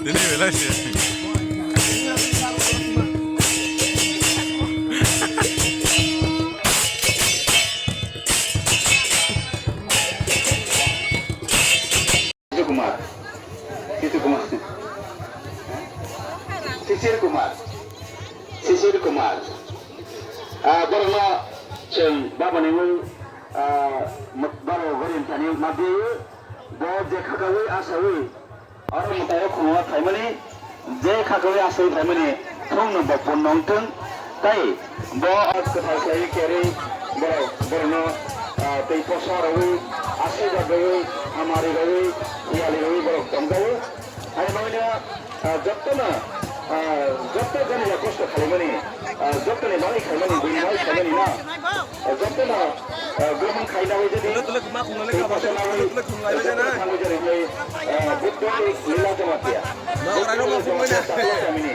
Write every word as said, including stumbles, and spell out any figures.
Tini belai siya. Situ Kumar. Situ Kumar. Sisir Kumar. Sisir Kumar. Ah, borokno chwng babani mung, ah, baro gorim thani ma biyo. Bo je khakawi asawi. Oro mwtai o khungo phaimani, je khakwi aswk phaimani, thungno bo punno wngthung, tei bo kwthar khlaiwi kerwi borok, borokno, ah, tei posa rwui, aswk rwui, hamari rwui, hiyali rwui borok tongjago. Hai mangno, ah, jotono, ah, joto jani ya kosto khlaimani, ah, jotoni bagwi khlaimani, buini bagwi khlaimani na. Jotono, eh, grohon khaina bai jadi, tei pasal bai, jotono thangwi jadi, eh, Buddho Lila Jamatia. Buddho Lila Jamatia, Takla Kamini.